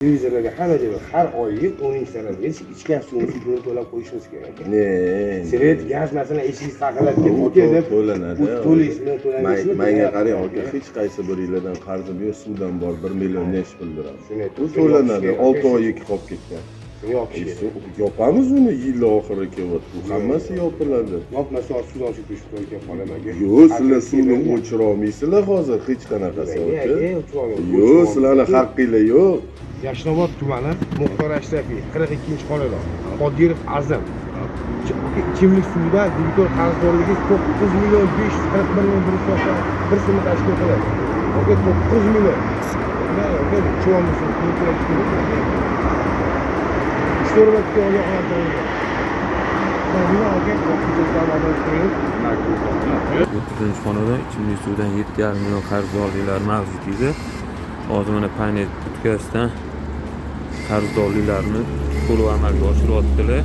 Televizorlarga, hamma joyga har oyi 10-tadan ichgan suvimizni pulini to'lab qo'yishimiz kerak, aka. Ne? Свет, gaz, masalan, eshigingiz taqillab U kelib, aka deb to'lanadi. u to'laysizmi, to'lamaysizmi? Manga qarang, aka, hech qaysi biringlardan qarzim yo'q, suvdan bor 1 million nechi pul beramiz. Shuni U to'lanadi, kerak, 6 aka. oy qolib ketgan. Shuni yopish kerak. Yopamiz uni yil oxiri kelyapti. Bu hammasi yopiladi. Yopmasa, suvdan ochib qo'yishib kelib qolaman, aka. Yo'q, sizlar suvni o'chira olmaysizlar hozir hech qanaqasi, Aka, aka. o'chira olmayman. Yo'q, sizlarni haqqinglar yo'q. Yashnobod tumani, Muxtor Ashrafiy, 42-xonadon. Qodirov Azim. Ichimlik suvidan debitor qarzdorligi 9 million 541 ming 191 so'mni tashkil qiladi. Aka, 9 million. Nima, aka, ichyapmiz, pul to'lash kerak, aka. 3-4 marta ogohlantirilgan. Nima, aka, qo'ying. 30-xonadon ichimlik suvidan 7,5 million qarzdorliklar mavjud edi. Hozir mana paynet o'tkazishdan qarzdorliklarni to'lov amalga oshiryaptilar.